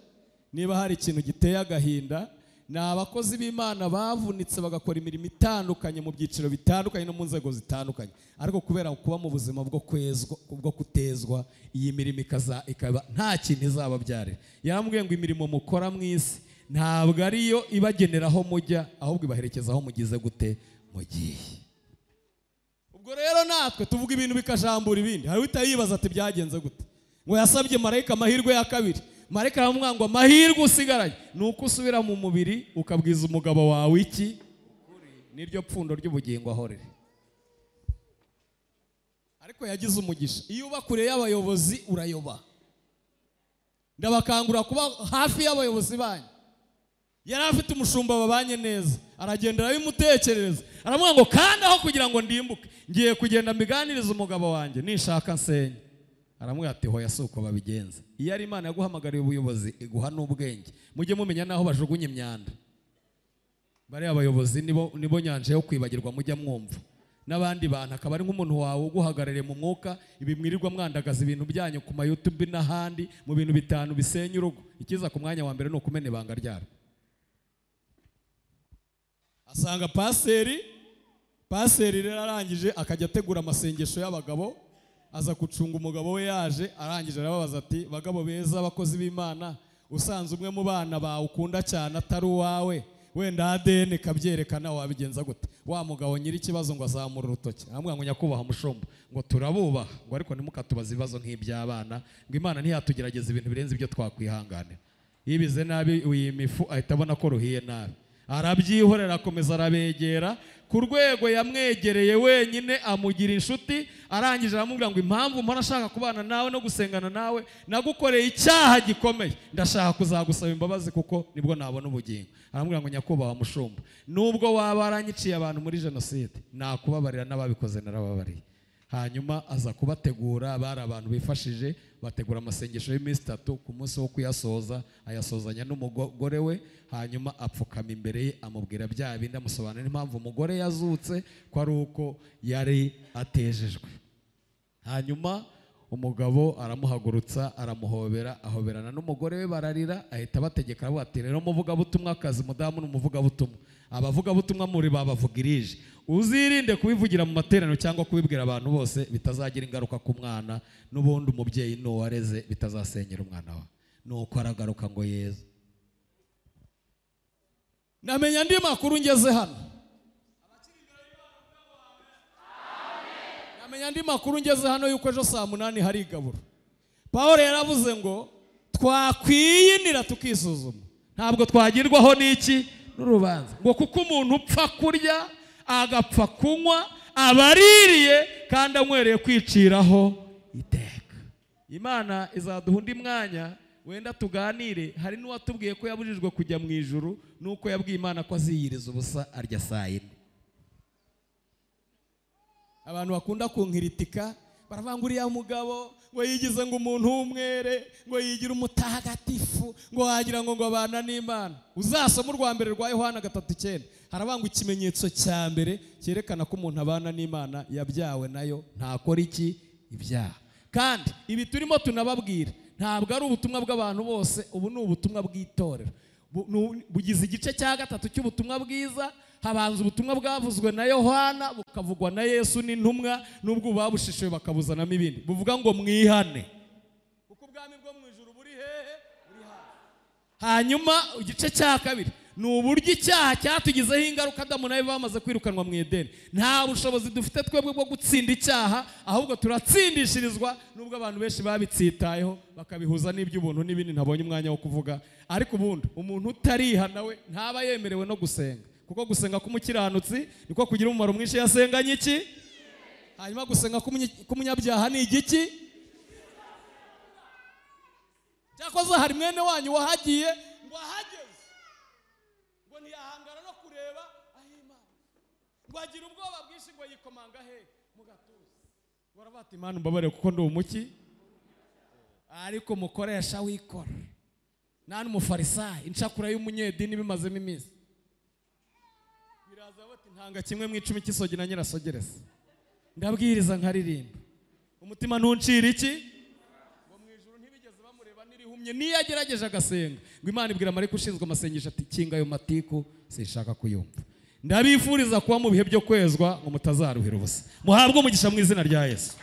niba hari ikintu giteye agahinda, ni abakozi b'Imana bavunitse bagakora imirimo itandukanye mu byiciro bitandukanye no mu nzego zitandukanye, ariko kubera kuba mu buzima bwo kwezwa, bwo kutezwa, iyi mirimo ikaba nta kintu izababyarira. Yaramubwiye ngo imirimo mukora mu isi ntabwo ariyo ibagenera aho mujya, ahubwo ibaherekeza aho mugize gute mugiye. Ubwo rero natwe tuvuga ibintu bikajambura ibindi. Hari uhita yibaza ati byagenze gute? Ngo yasabye marayika amahirwe ya kabiri. Marayika aramubwira ngo amahirwe usigaranye ni uko usubira mu mubiri ukabwiza umugabo wawe iki niryo pfundo ry'ubugingo aho riri. Ariko yagize umugisha. Iyo uba kure y'abayobozi urayoba. Ndabakangura kuba hafi y'abayobozi banyu. Yari afite umushumba babanye neza, aragenda arabimutekerereza, aramubwira ngo kandi aho kugira ngo ndimbuke ngiye kugenda mbiganiriza umugabo wanjye, nishaka nsenye. Aramubwira ati hoya si uko babigenza. Iyo ari Imana yaguhamagariye ubuyobozi iguha n'ubwenge. Mujye mumenya naho bajugunya imyanda. Bariya abayobozi nibo nyanje yo kwibagirwa, mujya mwumva n'abandi bantu, akaba ari nk'umuntu wawe uguhagarariye mu mwuka. Ibi mwirirwa mwandagaza ibintu byanyu ku ma YouTube n'ahandi, mu bintu 5 bisenya urugo, ikiza ku mwanya wa mbere ni ukumena ibanga ryarwo. Asanga paseri rero arangije akajya ategura amasengesho y'abagabo, aza gucunga umugabo we yaje, arangije arababaza ati bagabo beza abakozi b'Imana, usanze umwe mu bana bawe ukunda cyane atari uwawe, wenda ADN kabyerekana, wabigenza gute? Wa mugabo nyiri ikibazo ngo azamura urutoki, aramubwira ngo nyakubahwa mushumba, ngo turabubaha, ngo ariko ntimukatubaze ibibazo nk'iby'abana, ngo Imana ntiyatugerageza ibintu birenze ibyo twakwihanganira. Yibize nabi uyimifu ahita abona ko ruhiye nabi, arabyihorera akomeza arabegera ku rwego yamwegereye wenyine amugira inshuti. Arangije aramubwira ngo impamvu mpora nshaka kubana nawe no gusengana nawe, nagukoreye icyaha gikomeye, ndashaka kuzagusaba imbabazi kuko nibwo nabona ubugingo. Aramubwira ngo nyakubahwa mushumba, nubwo waba waranyiciye abantu muri jenoside, nakubabarira n'ababikoze narababariye. Hanyuma aza kubategura, bari abantu bifashije, bategura amasengesho y'iminsi 3, ku munsi wo kuyasoza ayasozanya n'umugore we. Hanyuma apfukama imbere ye amubwira bya bindi, amusobanurira impamvu umugore yazutse ko ari uko yari atejejwe. Hanyuma umugabo aramuhagurutsa aramuhobera, ahoberana n'umugore we bararira, ahita abategeka aravuga ati rero muvugabutumwa akazi, mudamu n'umuvugabutumwa, abavugabutumwa muri babavugirije, uzirinde kubivugira mu materaniro cyangwa kubibwira abantu bose, bitazagira ingaruka ku mwana, n'ubundi umubyeyi n'uwareze bitazasenyera umwana wawe. Nuko aragaruka ngo yeze. Namenya andi makuru ngeze hano. Namenya andi makuru ngeze hano yuko ejo saa 8 hari igaburo. Paul yaravuze ngo twakwiyinira tukisuzuma, ntabwo twagirwaho n'iki n'urubanza, ngo kuko umuntu upfa kurya agapfa kunywa abaririye kandi anywereye kwiciraho iteka. Imana izaduha undi mwanya wenda tuganire. Hari n'uwatubwiye ko yabujijwe kujya mu ijuru nuko yabwiye Imana ko aziyiriza ubusa arya saa 4. Abantu bakunda kunkiritika baravuga ngo uriya mugabo ngo yigize ngo umuntu w'umwere, ngo yigira umutagatifu, ngo wagira ngo abana n'Imana. Uzasoma urwa mbere rwa Yohana 3:9, haravuga ngo ikimenyetso cya mbere cyerekana ko umuntu abana n'Imana yabyawe nayo ntakora iki ibyaha. Kandi ibi turimo tunababwira ntabwo ari ubutumwa bw'abantu bose, ubu ni ubutumwa bw'itorero. Bugize igice cya 3 cy'ubutumwa bwiza. Habanza ubutumwa bwavuzwe na Yohana, bukavugwa na Yesu n'intumwa, nubwo babushishoye bakabuzanamo ibindi, buvuga ngo mwihane kuko ubwami bwo mu ijuru buri hehe? Buri hafi. Hanyuma igice cya 2 Ni uburyo icyaha cyatugizeho ingaruka. Adamu na Eva bamaze kwirukanwa mu Edeni, nta bushobozi dufite twebwe bwo gutsinda icyaha, ahubwo turatsindishirizwa, nubwo abantu benshi babitsitayeho bakabihuza n'iby'ubuntu n'ibindi ntabonye umwanya wo kuvuga. Ariko ubundi umuntu utariha nawe ntaba yemerewe no gusenga, kuko gusenga k'umukiranutsi niko kugira umumaro mwinshi. Yasenganye iki? Hanyuma gusenga k'umunyabyaha ni igiki? Cyakoze hari mwene wanyu wahagiye ngo ahageze ngo ntiyahangara no kureba aho Imana, ngo agira ubwoba bwinshi, ngo yikomanga he mu gatuza, ngo arabata Imana umbabarire kuko ndi umuki. Ariko mukoresha wikora nta n'umufarisayi, incakura y'umunyedini bimazemo iminsi, biraza bati ntanga kimwe mu 10 cy'isogi na nyirasogereza, ndabwiriza nkaririmba, umutima ntuncira iki. Niyo agerageje agasenga, ngo Imana ibwira marayika ushinzwe amasengesho ati kinga ayo matiku, sinshaka kuyumva. Ndabifuriza kuba mu bihe byo kwezwa ngo mutazaruhira ubusa. Muhabwe umugisha mu izina rya Yesu.